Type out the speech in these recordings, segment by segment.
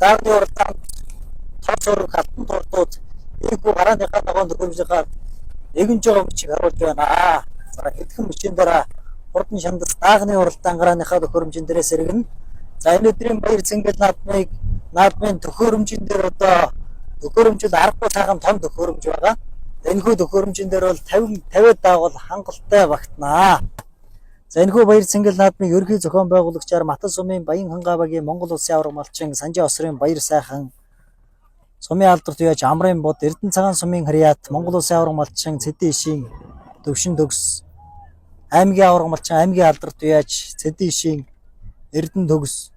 Даагны уралдаанд тос өрг алтан турдууд ийхүү гарааныхаа ногоон төхөөрөмжийнхаа эгэнж байгаа мөчийг харуулж байна. За хэдхэн мөчийн дараа хурдан шандас даагны уралдаан гарааныхаа төхөөрөмжийн дээрээс эргэнэ. За энэ өдрийн баяр цэнгэл наадмыг наадмын төхөөрөмжийн дээр одоо төхөөрөмжөл аргагүй сайхан том төхөөрөмж байгаа. Энэхүү төхөөрөмжийн дээр бол 50 50-аад даагуул хангалттай багтнаа. За энэхүү баяр цэнгэл наадмыг ерөнхий зохион байгуулагчаар Матан сумын Баян Хангаавагийн Монгол Улсын аварга малчин Санжаа Осрын баяр сайхан сумын алдарт уяаж Амрын бод Эрдэнэ цагаан сумын харьяат Монгол Улсын аварга малчин Цэдэн ишийн Төвшин төгс аймгийн аварга малчин аймгийн алдарт уяаж Цэдэн ишийн Эрдэнэ төгс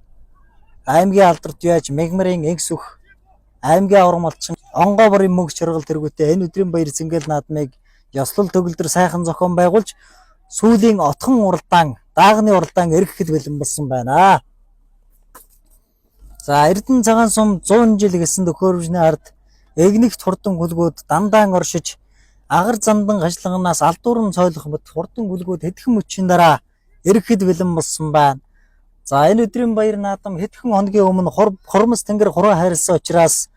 аймгийн алдарт уяаж Мегмарын Энх сүх аймгийн аварга малчин Онгоо борын мөнх чаргал тэргүүтээ энэ өдрийн баяр цэнгэл наадмыг ёслол төгөлдөр сайхан зохион байгуулж сүүлийн отхон уралдаан даагны уралдаан эрэхэд бэлэн болсон байна. За Эрдэнэ цагаан сум 100 жил гэсэн төхөөрөмжний ард эгнэгт хурдан хүлгүүд дандаан оршиж агар зандан хажлагнаас алдуурн сойлох мэт хурдан хүлгүүд хэдхэн мөчийн дараа эрэхэд бэлэн болсон байна. За энэ өдрийн баяр наадам хэдхэн хоногийн өмнө хурмас тэнгэр хуруу хайрлсан учраас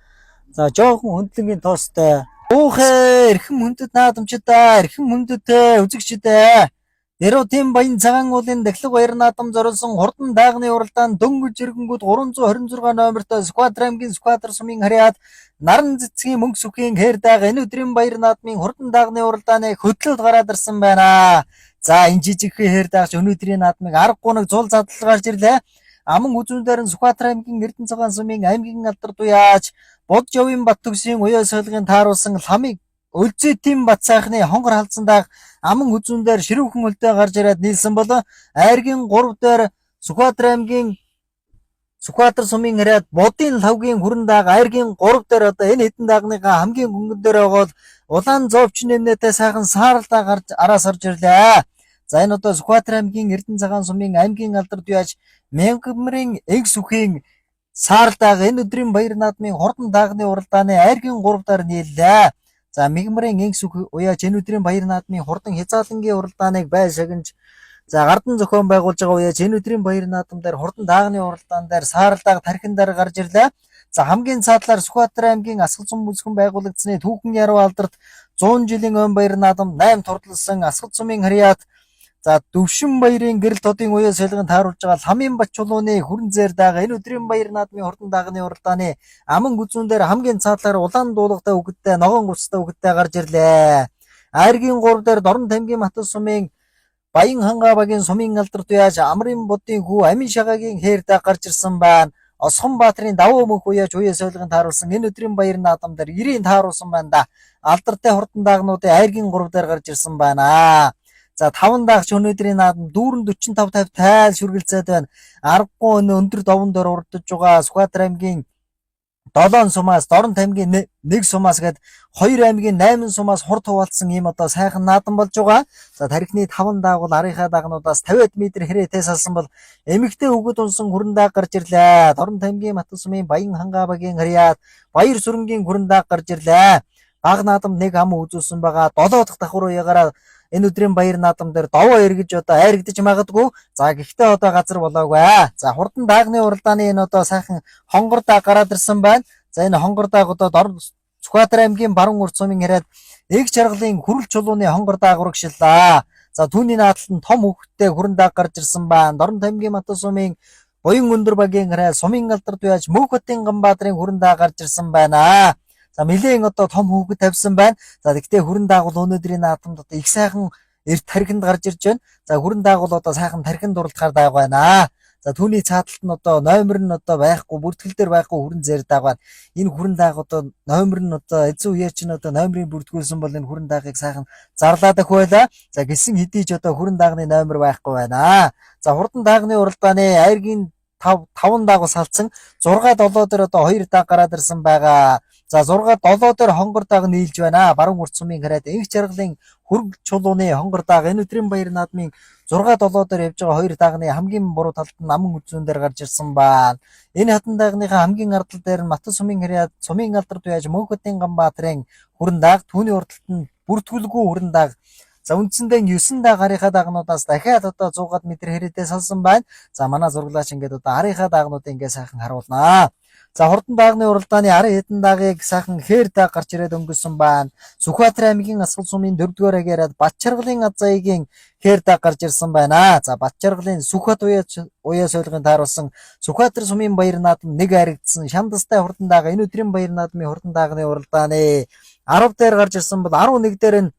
за жоохон хөндлөнгийн тоостой уухэ эрхэм хүндэт наадамчдаа эрхэм хүндэтээ үзэгчдээ Эротын Баян цагаан уулын дахлаг баяр наадам зориулсан хурдан даагны уралдаан дөнгөж иргэнгүүд 326 номертой Сүхбаатар аймгийн Сүхбаатар сумын харьяат наран цэцгийн мөнх сүхийн хээр даага энэ өдрийн баяр наадмын хурдан даагны уралдааныг хөтлөөд гараад ирсэн байна. За энэ жижигхэн хээр даагч өнөөдрийн наадмыг аргагүй нэг зул задлал гарч ирлээ. Аман үзүүн дээр нь Сүхбаатар аймгийн Эрдэнэ цагаан сумын аймгийн алдар дуяаж Бод жовын бат төгсийн уяа сойлагын тааруулсан ламыг Өлзөтийн бат сайхны хонгор халзан дааг аман үзүүн дээр ширүүхэн хөлтэй гарч ирээд нийлсэн бол айргийн 3 дээр Сүхбаатар аймгийн Сүхбаатар сумын харьяат Будын лавгийн хүрэн дааг айргийн 3 дээр одоо энэ хэдэн даагныхаа хамгийн хөнгөн дээр байгаа бол улаан зовч нэмнэтэй сайхан сааралдаа гарч араас орж ирлээ. За энэ одоо Сүхбаатар аймгийн Эрдэнэ цагаан сумын аймгийн алдар дуяаж Мянгамрын эг сүхийн сааралдааг энэ өдрийн баяр наадмын хурдан даагны уралдааны айргийн 3 дээр нийллээ. За Мигмрын энх сүх уяаж энэ өдрийн баяр наадмын хурдан хязаалангийн уралдааныг бай шагнаж за гардан зохион байгуулж байгаа уяаж энэ өдрийн баяр наадам дээр хурдан даагны уралдаан дээр сааралдааг тархин дээр гарч ирлээ. За хамгийн цаатлаар Сүхбаатар аймгийн Асгал сум бүсгэн байгуулагдсаны түүхэн яруу алдарт 100 жилийн өн баяр наадам 8 турдлсан Асгал сумын харьяат за Дөвшин баярын гэрэл тодын уяа солигон тааруулж байгаа Ламын бат чулууны хүрэн зээр даага энэ өдрийн баяр наадмын хурдан даагны уралдааны аман гүзүүн дээр хамгийн цаатлаар улаан дуулгатай үгэттэй ногоон гуцтай үгэттэй гарч ирлээ. Айргийн 3 дээр Дорн тамгийн Матан сумын Баян хангаа багийн сумын алдар туяаж Амрын будын хүү Амин шагагийн хээр дааг гарч ирсэн байна. Осхон Баатрын давуу мөнх уяаж уяа сойлгон тааруулсан энэ өдрийн баяр наадам дээр 90 тааруулсан байна да. Алдартай хурдан даагнуудын айргийн 3 дээр гарч ирсэн байна. За 5 даагч өнөөдрийн наадам дүүрэн 45 50 тайл шүргэлцээд байна. Аргагүй өндөр довон дээр урдж байгаа Сүхбаатар аймгийн 7 сумаас Дорнот аймгийн 1 сумаас гээд 2 аймгийн 8 сумаас хурд хуваалцсан ийм одоо сайхан наадам болж байгаа. За тархины 5 даагуул арынхаа дагнуудаас 50 м хэрээтэй салсан бол эмэгтэй өгöd унсан хүрэн дааг гарч ирлээ. Дорнот аймгийн Матан сумын Баян хангаа багийн харьяат Баяр сүрэнгийн хүрэн дааг гарч ирлээ. Баг наадам нэг ам үзүүлсэн байгаа. 7 дахь давхар уягаараа энэ өдрийн баяр наадам дээр довоо эргэж одоо айрагдаж магадгүй. За гэхдээ одоо газар болоогүй. За хурдан даагны уралдааны энэ одоо сайхан хонгор дааг гараад ирсэн байна. За энэ хонгор дааг одоо Сүхбаатар аймгийн баруун урд сумын хараад эг чаргалын хүрэл чулууны хонгор дааг урагшиллаа. За түүний наадтал нь том хөвгттэй хүрэн дааг гарч ирсэн байна. Дорнот аймгийн Матан сумын Буян өндөр багийн хараа сумын алдар туяаж Мөнх хотын Ганбаадрын хүрэн дааг гарч ирсэн байна. За нэлээн одоо том хүүхэд тавьсан байна. За тэгтээ хүрэн даагуул өнөөдрийн наадамд одоо их сайхан эрт тархинд гарч ирж байна. За хүрэн даагуул одоо сайхан тархинд дурлахаар дааг байна. За түүний цааталт нь одоо номер нь одоо байхгүй, бүртгэл дээр байхгүй хүрэн зээр дааг байна. Энэ хүрэн дааг одоо номер нь одоо эзэн үеэр чинь одоо номерыг бүртгүүлсэн бол энэ хүрэн даагыг сайхан зарлаад ах байлаа. За гисэн хэдий ч одоо хүрэн даагны номер байхгүй байна. За хурдан даагны уралдааны айргийн 5 5 даагуул салцсан 6 7 дээр одоо 2 дааг гараад ирсэн байгаа. За 6 7 дээр хонгор дааг нийлж байна. Баруун урд сумын хараад энх жаргалын хөрг чулууны хонгор дааг энэ өдрийн баяр наадмын 6 7 дээр явж байгаа хоёр даагны хамгийн буруу талд нь наман үзүүн дээр гарч ирсэн байна. Энэ хатан даагныхаа хамгийн ардал дээр нь Матан сумын хараад сумын алдар туяаж Мөнхөдийн Ганбаатрын хүрэн дааг түүний урдталт нь бүртгүүлгүй хүрэн дааг. За үндсэндээ 9 дааг арийнхаа даагнуудаас дахиад одоо 100 м хэрээдээ салсан байна. За манай зураглаач ингээд одоо арийнхаа даагнуудыг ингээд сайхан харуулнаа. За хурдан даагны уралдааны 10 хэдэн даагыг сайхан хээр дааг гарч ирээд өнгөрсөн байна. Сүхбаатар аймгийн Асгал сумын 4-р агиараад Батчаргалын Азаягийн хээр дааг гарч ирсэн байна. За Батчаргалын Сүхбат уяа сойлгын тааруулсан Сүхбаатар сумын баяр наадам нэг харагдсан шандастай хурдан даага энэ өдрийн баяр наадмын хурдан даагны уралдааны 10 дээр гарч ирсэн бол 11 дээр нь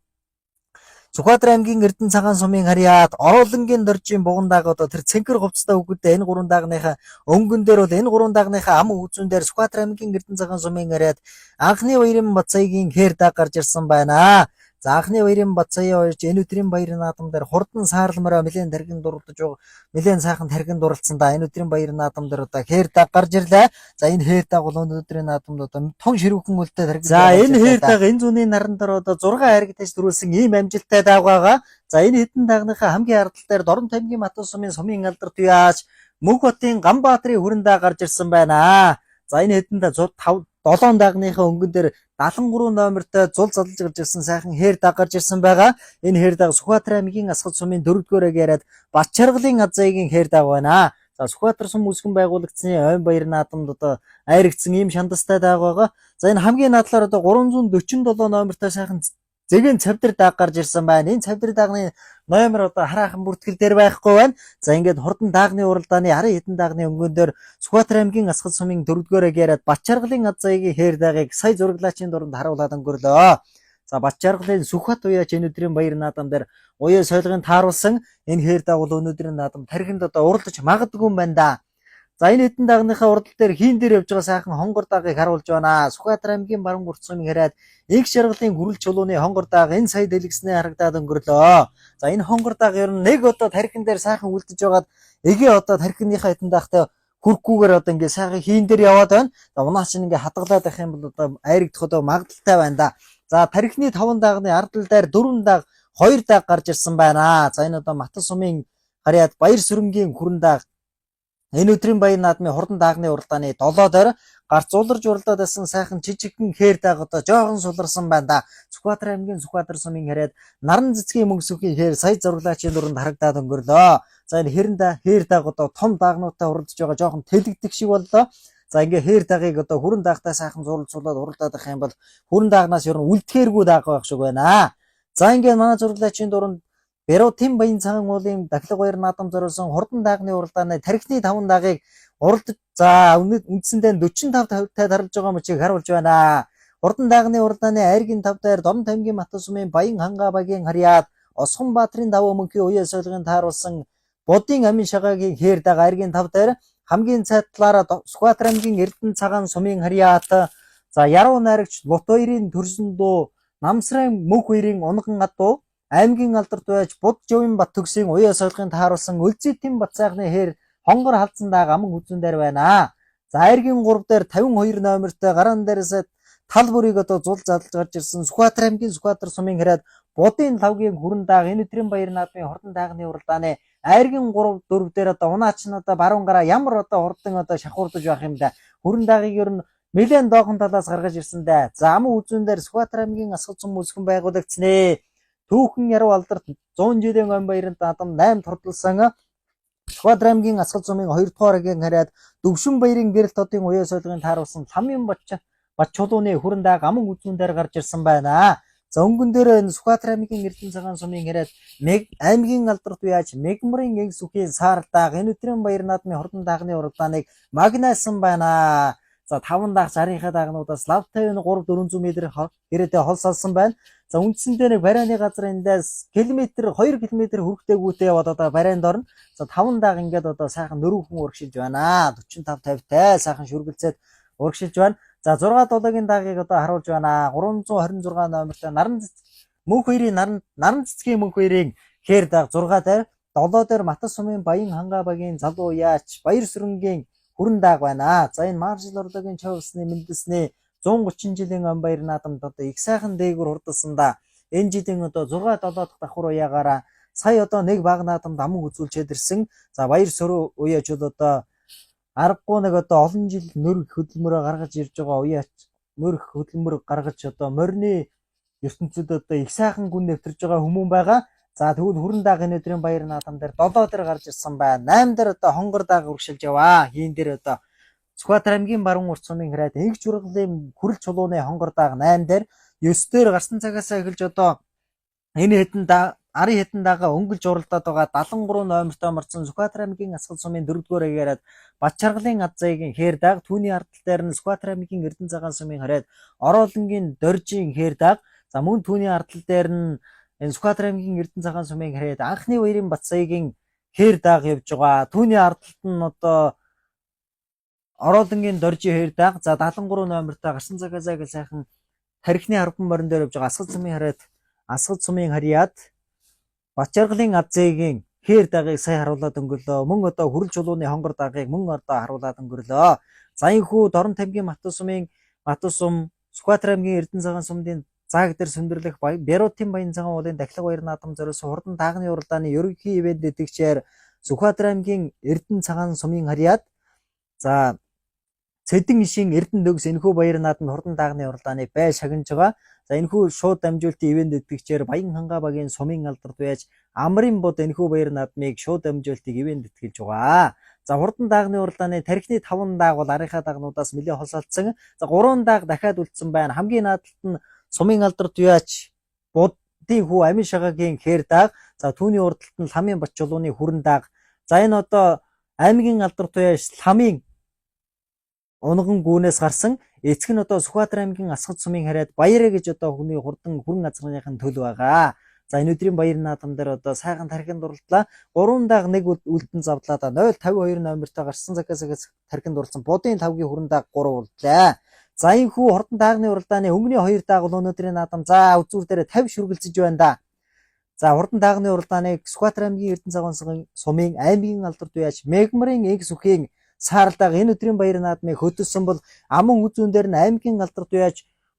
Сүхбаатар аймгийн Эрдэнэ цагаан сумын харьяат Оруулангийн доржийн буган даага одоо тэр цэнхэр хувцастай хүүхдүүдтэй энэ гурван даагныхаа өнгөн дээр бол энэ гурван даагныхаа ам үзүүн дээр Сүхбаатар аймгийн Эрдэнэ цагаан сумын харьяат анхны баярын Бацаягийн хээр дааг гарч ирсэн байна. За анхны баярын Бацаяа хоёрч энэ өдрийн баярын наадам дээр хурдан саарлмараа нэлээд таргин дурлаж байгаа нэлээд сайхан таргин дурлцсан да. Энэ өдрийн баярын наадам дээр одоо хээр дааг гарч ирлээ. За энэ хээр дааг бол өнөөдрийн наадамд одоо тун ширүүхэн үлдээ таргин. За энэ хээр дааг энэ зүүнний наран дээр одоо 6 хайргатаж төрүүлсэн ийм амжилттай дааг байгаа. За энэ хэдэн даагныхаа хамгийн ардал дээр Дорнот аймгийн Матан сумын сумын алдар туяач Мөнх хотын Ганбаатарын хүрэн дааг гарч ирсэн байна. За энэ хэдэн да 5 7 даагныхаа өнгөн дээр 73 номертой зул залж гарч ирсэн сайхан хээр дааг гарч ирсэн байгаа. Энэ хээр дааг Сүхбаатар аймгийн Асгал сумын 4-р агиараад Батчаргалын Азаягийн хээр дааг байна. За Сүхбаатар сум үүсгэн байгуулагдсны ойн баяр наадамд одоо айрагдсан ийм шандастай дааг байгаа. За энэ хамгийн наадлаар одоо 347 номертой сайхан зэгэн цавдир дааг гарч ирсэн байна. Энэ цавдир даагны номер одоо хараахан бүртгэл дээр байхгүй байна. За ингээд хурдан даагны уралдааны 10 хэдэн даагны өнгөн дээр Сүхбаатар аймгийн Асгал сумын 4-р агиараад Батчаргалын Азаягийн хээр даагийг сая зураглаачийн дуранд харуулад өнгөрлөө. За Батчаргалын Сүхбат уяач энэ өдрийн баяр наадам дээр уяа сойлгын тааруулсан энэ хээр дааг бол өнөөдрийн наадам тархинд одоо уралдаж магадгүй юм байна да. За энэ хэдэн дагныхаа урдал дээр хийн дээр явж байгаа сайхан хонгор дагыг харуулж байна. Сүхбаатар аймгийн баруун гурц сумын хараад их шаргалын гүрэл чулууны хонгор даг энэ сая дэлгэснээ харагдаад өнгөрлөө. За энэ хонгор даг ер нь нэг одоо тархин дээр сайхан үлдэж байгаад эгээ одоо тархиныхаа хэдэн дагтай хүрхгүйгээр одоо ингээ сайхан хийн дээр яваад байна. За унаа чинь ингээ хадгалаад байх юм бол одоо айрагдах одоо магадлалтай байна да. За тархины 5 дагны ардал дээр 4 даг 2 даг гарч ирсэн байна. За энэ одоо Матан сумын харьяат Баяр сүрэнгийн хүрэн даг энэ өдрийн баяр наадмын хурдан даагны уралдааны 7 дээр гарц зуларж уралдаад байсан сайхан жижигхэн хээр дааг одоо жоохон суларсан байна да. Сүхбаатар аймгийн Сүхбаатар сумын харьяат наран цэцгийн мөнх сүхийн хээр сая зураглаачийн дүрэнд харагдаад өнгөрлөө. За энэ хэрэн да хээр дааг одоо том даагнуудтай уралдаж байгаа жоохон тэлэгдэх шиг боллоо. За ингээ хээр дагыг одоо хүрэн даагтай сайхан зурлцуулаад уралдаад байх юм бол хүрэн даагнаас ер нь үлдэхээргүй дааг байх шиг байна. За ингээ манай зураглаачийн дүрэнд Берутын баян цагаан уулын дахлаг баяр наадам зориулсан хурдан даагны уралдааны тархины 5 даагыг уралдаж за үндсэндээ 45 50-тай тарлаж байгаа мөчийг харуулж байна. Хурдан даагны уралдааны айргийн 5 дээр Дорнот аймгийн Матан сумын Баян ханга багийн харьяат Осхон Баатрын давуу мөнхийн уяа сойлгын тааруулсан Будын амин шагаагийн хээр даг айргийн 5 дээр хамгийн цайд талаараа Сүхбаатар аймгийн Эрдэнэ цагаан сумын харьяат за Яруу найрагч Лут хоёрын төрсөн дуу Намсрын мөнх хоёрын унган адуу аймгийн алдарт байж Буд Живийн бат төгсийн уяа сойлгын тааруулсан Өлзий Бат сайхны хээр хонгор халдсан дааг аман хүзүүн дээр байна. За айргийн 3 дээр 52 номертой гараан дээрээс тал бүрийг одоо зул задлж гарч ирсэн Сүхбаатар аймгийн Сүхбаатар сумын харьяат Будын лавгийн хүрэн дааг энэ өдрийн баяр наадмын хурдан даагны уралдааны айргийн 3 4 дээр одоо унаач нь одоо баруун гараа ямар одоо хурдан одоо шахуурдаж байх юм да. Хүрэн даагийг ер нь нэлээд доохон талаас гаргаж ирсэн дээ. За аман хүзүүн дээр Сүхбаатар аймгийн Асгал сум үүсгэн байгуулагдсанээ. Түүхэн яруу алдарт 100 жилийн он баяранд наадам 8 турдалсан Сүхбаатар аймгийн Асгал сумын 2 дугаар агийн харьяат Дөвшин баярын гэрэл тодын уяа сойлгын тааруулсан Ламын бат чулууны хүрэн дааг аман хүзүүн дээр гарч ирсэн байна. За өнгөн дээр энэ Сүхбаатар аймгийн Эрдэнэ цагаан сумын харьяат аймгийн алдарт уяач Мегмрын энх сүхийн саарл дааг энэ өдрийн баяр наадмын хурдан даагны уралдааныг магнайлсан байна. За 5 даах 60-ынхаа даагнуудаас лавтай энэ 3 400 м гэрээтэй хол салсан байна. За үндсэндээ нэг барааны газар эндээс километр 2 км хүрэхтэйгүүтэй яваад одоо бараанд орно. За 5 дааг ингээд одоо сайхан нөрөвхөн урагшилж байна. 45 50-тай сайхан шүргэлцээд урагшилж байна. За 6 7-гийн даагийг одоо харуулж байна. 326 номертой наран мөнх хоёрын наран цэцгийн мөнх хоёрын хээр дааг 6 дээр 7 дээр Матан сумын Баян ханга багийн залуу яач Баяр сүрэнгийн хүрэн дааг байна. За энэ Маршал орлогын човсны мэндэлсний 130 жилийн он баяр наадамд одоо их сайхан дээгүүр хурдалсан да. Энэ жилийн одоо 6 7 дахь давхар уяагаараа сая одоо нэг баг наадамд аман үзүүлчихэд ирсэн. За баяр сөрөг уяачуд одоо аргагүй нэг одоо олон жил нөр хөдөлмөрөө гаргаж ирж байгаа уяач нөр хөдөлмөр гаргаж одоо морины ертөнцид одоо их сайхан гүн нэвтэрж байгаа хүмүүн байгаа. За тэгвэл хүрэн дааг энэ өдрийн баяр наадам дээр 7 дээр гарч ирсэн байна. 8 дээр одоо хонгор дааг үргэлжилж яваа. Хийн дээр одоо Сүхбаатар аймгийн баруун урт сумын хараад Энх жургалын хүрэл чулууны хонгор даага 8 дээр 9 дээр гарсан цагаас эхэлж одоо энэ хэдэн арын хэдэн дагаа өнгөлж уралдаад байгаа 73 номертой морцсон Сүхбаатар аймгийн Асгал сумын 4-р аягараад Батчаргалын Азаягийн хээр дааг, түүний ардтал дээр нь Сүхбаатар аймгийн Эрдэнэ цагаан сумын хараад Ороолонгийн Доржийн хээр дааг, за мөн түүний ардтал дээр нь энэ Сүхбаатар аймгийн Эрдэнэ цагаан сумын хараад анхны баярын Батсаягийн хээр дааг явж байгаа. Түүний ардталд нь одоо Ороолонгийн Доржийн хээр дааг, за 73 номертой гарсан цагаас гэл сайхан тархины харбан морин дээр явж байгаа Асгал сумын хараад Асгал сумын харьяат Батчаргалын Азаягийн хээр дагыг сая харуулад өнгөрлөө. Мөн одоо хүрэл чулууны хонгор дагыг мөн одоо харуулад өнгөрлөө. За энэхүү Дорнот аймгийн Мату сумын Мату сум Сүхбаатар аймгийн Эрдэнэ цагаан сумдын зааг дээр сүндэрлэх Бярутын Баян цагаан уулын дахлаг баяр наадам зориулсан хурдан таагны уралдааны ерөнхий ивээн тэтгэгчээр Сүхбаатар аймгийн Эрдэнэ цагаан сумын харьяат за Цэдэн ишин Эрдэнэ төгс энэхүү баяр наадам хурдан таагны уралдааны бай шагнаж байгаа. За энэхүү шууд дамжуулалтын ивээн тэтгэгчээр Баян хангаа багийн сумын алдарт байж Амрын бод энэхүү баяр наадмыг шууд дамжуулалтыг ивээн тэтгэлж байгаа. За хурдан даагны уралдааны тархины 5 дааг бол арынхаа даагнуудаас нэлээд хосолцсон. За 3 дааг дахиад үлдсэн байна. Хамгийн наадалт нь сумын алдарт яач будын хүү амин шагагийн хээр дааг. За түүний урдталт нь ламын бат чулууны хүрэн дааг. За энэ одоо аймгийн алдарт туяаш ламын унган гүнээс гарсан эцэг нь одоо Сүхбаатар аймгийн Асгад сумын хараад Баяраа гэж одоо хүний хурдан хүрэн азгарныхын төл байгаа. За энэ өдрийн баяр наадам дээр одоо сайхан тархинд дурлалаа. 3 дааг 1 үлдэн завдлаа да 052 номертой гарсан цагаас тархинд дурлсан будын тавгийн хүрэн дааг 3 үлдлээ. За энэ хүү хурдан даагны уралдааны өнгөний 2 дааг бол өнөөдрийн наадам за үзүүр дээр 50 шүргэлзэж байна да. За хурдан даагны уралдааныг Сүхбаатар аймгийн Эрдэнэ цагаан сумын аймгийн алдар дуяач Мегмарын эг сүхийн сааралдааг энэ өдрийн баяр наадмыг хөтөлсөн бол аман үзүүн дээр нь аймгийн алдар дуяач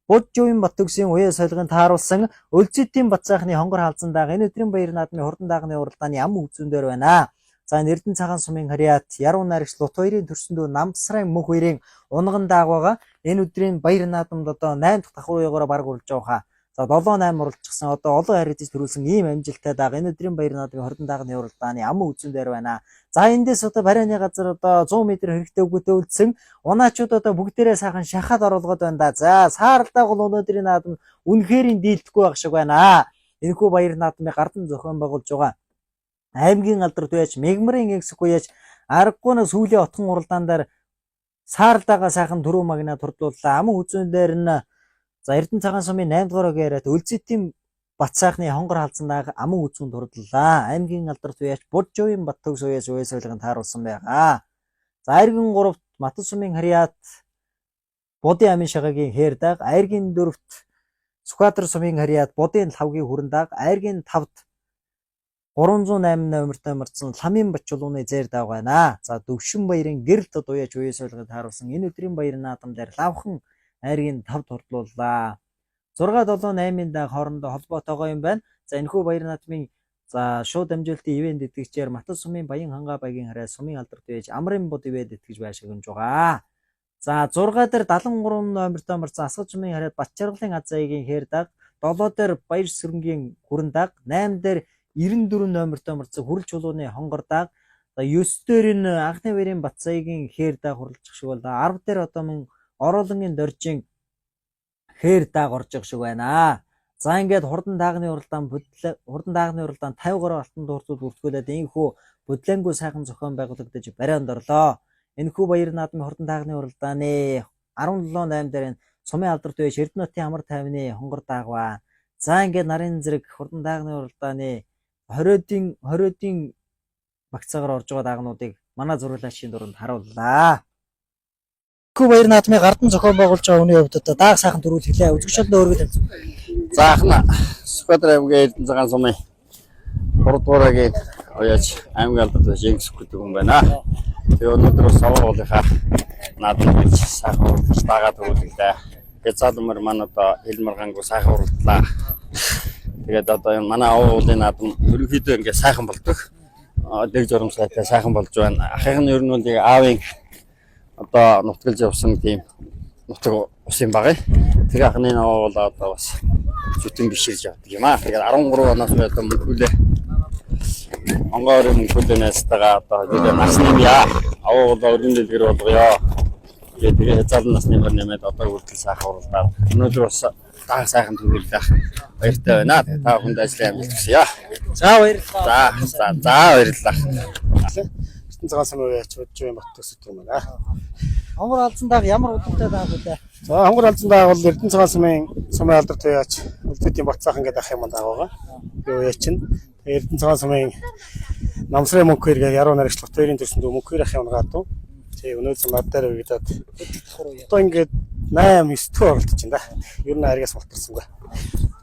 Буджувын Бат төгсийн уяа солигын тааруулсан Өлзөтийн Бат сайхны хонгор халзан даага энэ өдрийн баяр наадмын хурдан даагны уралдааны аман үзүүн дээр байна. За энэ Эрдэнэ цагаан сумын харьяат Яруу найрагч Лут хоёрын төрсөндөө Намсрын мөх хоёрын унган дааг байгаа. Энэ өдрийн баяр наадамд одоо 8 дахь давхар уяагаараа бараг уралж байгаа хаа. За 7-8 уралдчихсан одоо олон харигдаж төрүүлсэн ийм амжилттай даага энэ өдрийн баяр наадмын хурдан даагны уралдааны аман үзүүн дээр байна. За эндээс одоо барайны газар одоо 100 м хэрэгтэй үгүйтэй үлдсэн унаачууд одоо бүгдээрээ сайхан шахаад оруулгаад байна да. За сааралдааг бол өнөөдрийн наадам үнэхэрийн дийлдэхгүй байх шиг байна. Энэхүү баяр наадмыг гардан зохион байгуулж байгаа аймгийн алдар туяач Мегмрын экск уяач аргагүй нь сүүлийн отхон уралдаан дээр сааралдаага сайхан түрүү магна турдлууллаа. Аман үзүүн дээр нь за Эрдэнэ цагаан сумын 8 дугаар огийн яриад Өлзөтийн Бат сайхны хонгор халзан дааг аман үзүүн турдлаа. Аймгийн алдар туяач Буджувын Бат төгс уяас уяас ойлгон тааруулсан байгаа. За айрган 3-т Матан сумын харьяат Будын амин шагагийн хээр дааг, айргийн 4-т Сүхбаатар сумын харьяат Будын лавгийн хүрэн дааг, айргийн 5-т 308 номертой морцсон Ламын Бат чулууны зээр дааг байна. За Дөвшин баярын гэрэлт дуяач уяас ойлгон тааруулсан энэ өдрийн баяр наадам дээр лавхан айргийн 5 турдлууллаа. 6 7 8-ын дааг хоорондоо холбоотойгоо юм байна. За энэхүү баяр наадмын за шууд дамжуулалтын ивээн тэтгэгчээр Матан сумын Баян хангаа багийн хараа сумын алдарт байж Амрын бод ивээн тэтгэж байшигнж байгаа. За 6 дээр 73 номертой морцсон Асгад сумын хараад Батчаргалын Азаягийн хээр дааг, 7 дээр Баяр сүрэнгийн хүрэн дааг, 8 дээр 94 номертой морцсон хүрэл чулууны хонгор дааг, за 9 дээр нь анхны баярын Батсаягийн хээр дааг хурлах шиг бол 10 дээр одоо мөн Ороолонгийн Доржийн хээр дааг орж байгаа шиг байна. За ингээд хурдан даагны уралдаан хурдан даагны уралдаан 53 алтан дуурцууд бүртгүүлээд энэхүү бодлонгуу сайхан зохион байгуулагдаж барайнд орлоо. Энэхүү баяр наадмын хурдан даагны уралдааны 17-8 дээр сумын алдарт байж Эрдэнэ хотын амар тайвны хонгор даагва. За ингээд нарын зэрэг хурдан даагны уралдааны 20-ын багцаагаар орж байгаа даагнуудыг манай зуриулаачийн дурэнд харууллаа. Энэхүү баяр наадмыг гардан зохион байгуулж байгаа хүний хувьд одоо дааг сайхан төрүүл хэлээ. Үзэгчид өөргөө танилцсан. За ахна Сүхбаатар аймгийн Эрдэнэ цагаан сумын 3 дугаар агийн ояач аймгийн алдарт байж Ингэс гэдэг хүн байна. Тэгээ өнөөдөр бас овоо уулынхаа наадам гэж сайхан уралдаж дагаад төрүүллээ. Тэгээ залумар маань одоо хэл маргаангүй сайхан уралдлаа. Тэгээд одоо энэ манай овоо уулын наадам ерөнхийдөө ингээ сайхан болдог. Дэг журам сайтай сайхан болж байна. Ахын нь ер нь бол яг аавын одоо нутгалж явсан тийм нутаг ус юм байгаа. Тэр ахны наваа бол одоо бас зүтэн биширж явдаг юм аа. Тэгээд 13 оноос одоо мөнхүүлээ. Онгоорын мөнхүүлээ найзтайгаа одоо хэдүүлээ нас нэмье. Аваа бол өргөн дэлгэр болгоё. Тэгээ хязгаарлан насны мөр нэмээд одоо хүртэл сайхан уралдаад өнөөдөр бас даах сайхан төгөлдөх баяртай байна. Тэгээ та бүхэнд ажлын амжилт хүсье. За, баярлалаа. За за за, баярлалаа. Эрдэнэ цагаан сумын уяач Өдөржин Бат төсөд юм байна. Хонгор алзан дааг ямар удамтай дааг вүлээ? За, хонгор алзан дааг бол Эрдэнэ цагаан сумын алдар туяач Үлзүүдийн Бат цаахан гэдэг ах юм дааг байгаа. Би уяач нь. Тэгээ Эрдэнэ цагаан сумын Намсрын мөнх хэрэг яруу найрагч Лотөрийн төрсөн дүү мөнх хэрэг ах юм гадуу. Тэгээ өнөөдөр над дээр уягдаад одоо ингээд 8 9 дэх оролдож байна да. Ер нь аригаас малтарсангүй.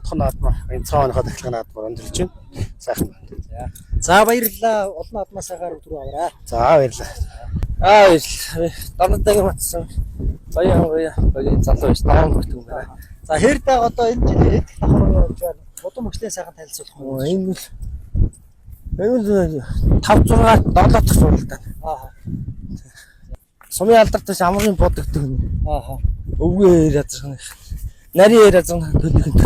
Тхон наадмаа энэ цагаан оныхоо дахилга наадмаар өндөрлөж байна. Сайхан байна. За, баярлалаа. Олон наадмаа сайгаар өдрөө аваарай. За, баярлалаа. Аа, баярлалаа. Дараатайг матсан. Баян баян баян залуу байж даван гүрдэг юм байна. За, хэр дааг одоо энэ жил хэд давхар явж байна? Удам хөгжлийн сайхан танилцуулах уу? Энэ бол 5 6 7 дахь суралтай. Аа. Сумын алдартай амрын бодогддог юм. Аа. Өвгөө язгах. Нарийн язгах төлөх нь.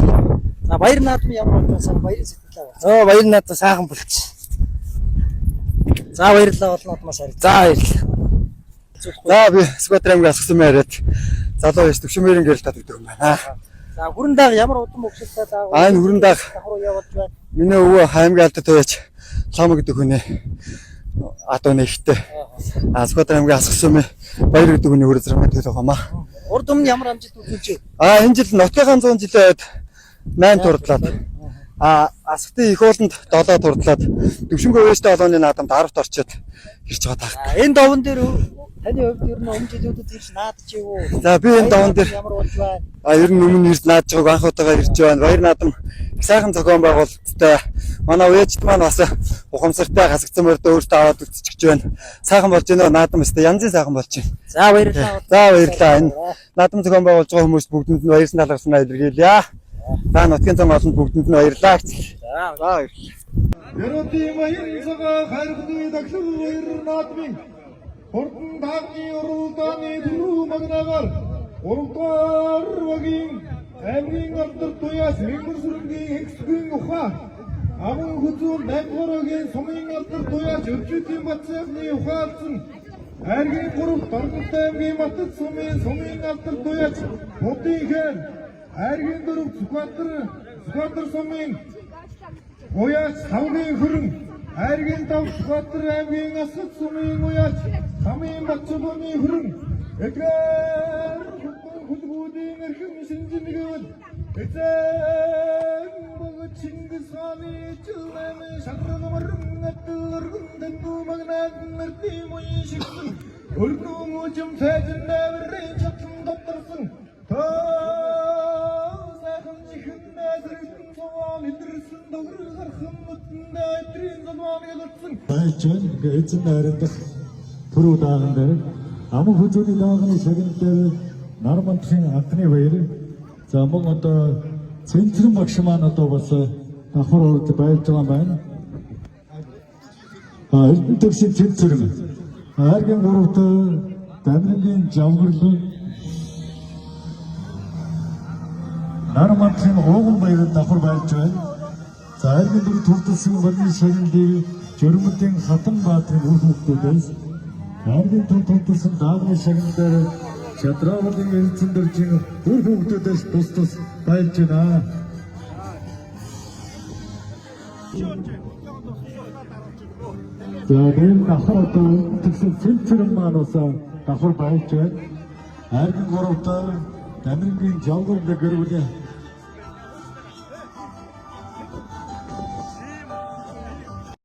За, баяр наадмын ямар болж байна? Баярын сэтгэл аваа. Оо, баяр надад сайхан болчих. За, баярлалаа. Олон наадмаа сайр. За, баярлалаа. За, би Сүхбаатар аймгийн Асгасан яриад залуу яш төвшмөрийн гэрэл тат гэдэг юм байна. За, хүрэн дааг ямар удам хөгжилтэй дааг Аа, энэ хүрэн дааг давхар явуулж байна? Миний өвөө аймгийн алдар туяач Лама гэдэг хүний адуу нэгтэй. Аа, Сүхбаатар аймгийн Асгасан баяр гэдэг хүний хүрээ зэрэг төлөв байгаа маа. Урд өмнө ямар амжилт үзүүлж байна? Аа, энэ жил нутгийн 100 жилийн үед 8 турдлаад, аа, Асгатын их ууланд 7 турдлаад, Төвшөнгөө өөстөө олооны наадамд 10-т орчод ирж байгаа таах. Энэ даван дээр таны хувьд ер нь өмнө жилүүдэд ирж наадж ив үү? За, би энэ даван дээр ямар болж байна? А, ер нь өмнө ирж наадж байгааг анх удаага ирж байна. Баяр наадам их сайхан зохион байгуулалттай. Манай уяачд маань бас ухамсартай хасагдсан морьдоо өөртөө аваад үлдчихэж байна. Сайхан болж байна наадам, өстэй янзын сайхан болж байна. За, баярлалаа. За, баярлалаа. Энэ наадам зохион байгуулж байгаа хүмүүст бүгдэнд нь баярсан талархснаа илэрхийлье. За, нутгийн зам олонд бүгдэнд нь баярлалаа гэж. За, баярлалаа. Ерөнхий маяг цагаа хайрхны дахлал баяр наадмын хурдан таагны уралдааны түрүү магнаагаар 3 дугаар багийн аймгийн алдар туяас Мэгмэр сүрэнгийн экспийн ухаан аман хүзүү 8 дугаар багийн сумын алдар туяас Өвчүүдийн Батцаахны ухаалцсан Айргийн 3 Даргантай аймгийн Батат сумын алдар туяач Будын хэн Айргийн 4 Сүхбаатар сумын Уяач тавгийн хөрөн Айргийн тав Сүхбаатар аймгийн Асгат сумын уяач Хамын Батчулууны хөрөн Эдгээр хурдан хүлгүүдийн эрхэм шинжин гэвэл эзэн богд Чингис хааны жил найман шадрал мөрөн адил өргөн тэндүү магнаад нэртийн муян шигсэн өрнөн үжим цайжин нээврийн чадлан дотторсон тоо сайхан чихэн найсрэгдэн цуваан илэрсэн догрол гархан нүтэндээ өдрийн зулмаан ялцсан Байж байна. Ингээ эзэн найрамдах түрүү дааган дээр аман хүзүүний даагны шагнал дээр Нармантрын анхны баяр. За, мөн одоо Цэнцэрэн багш маань одоо бас давхар урд байлж байгаа юм байна. А, Эрдэнэ төгсийн Цэнцэрэн. Айргийн гуравт Дамирангийн Жавгарлан Нармантрын ууган баяранд давхар байлж байна. За, аймгийн дөрөв төвдөлсөн барны шагналыг Жөрмөдийн Хатан Баатрын үр хүүхдүүдээс, аймгийн төв төвдөлсөн даавны шагнал дээр Чадраавлын Эрдэнэ дөржин үр хүүхдүүдээс тус тус байлж байна. За, энэ давхар одоо тэгсэн Цэнцэрэн маань бас давхар байлж байна. Аймгийн гуравт Дамирангийн Жавгар гэр бүлийн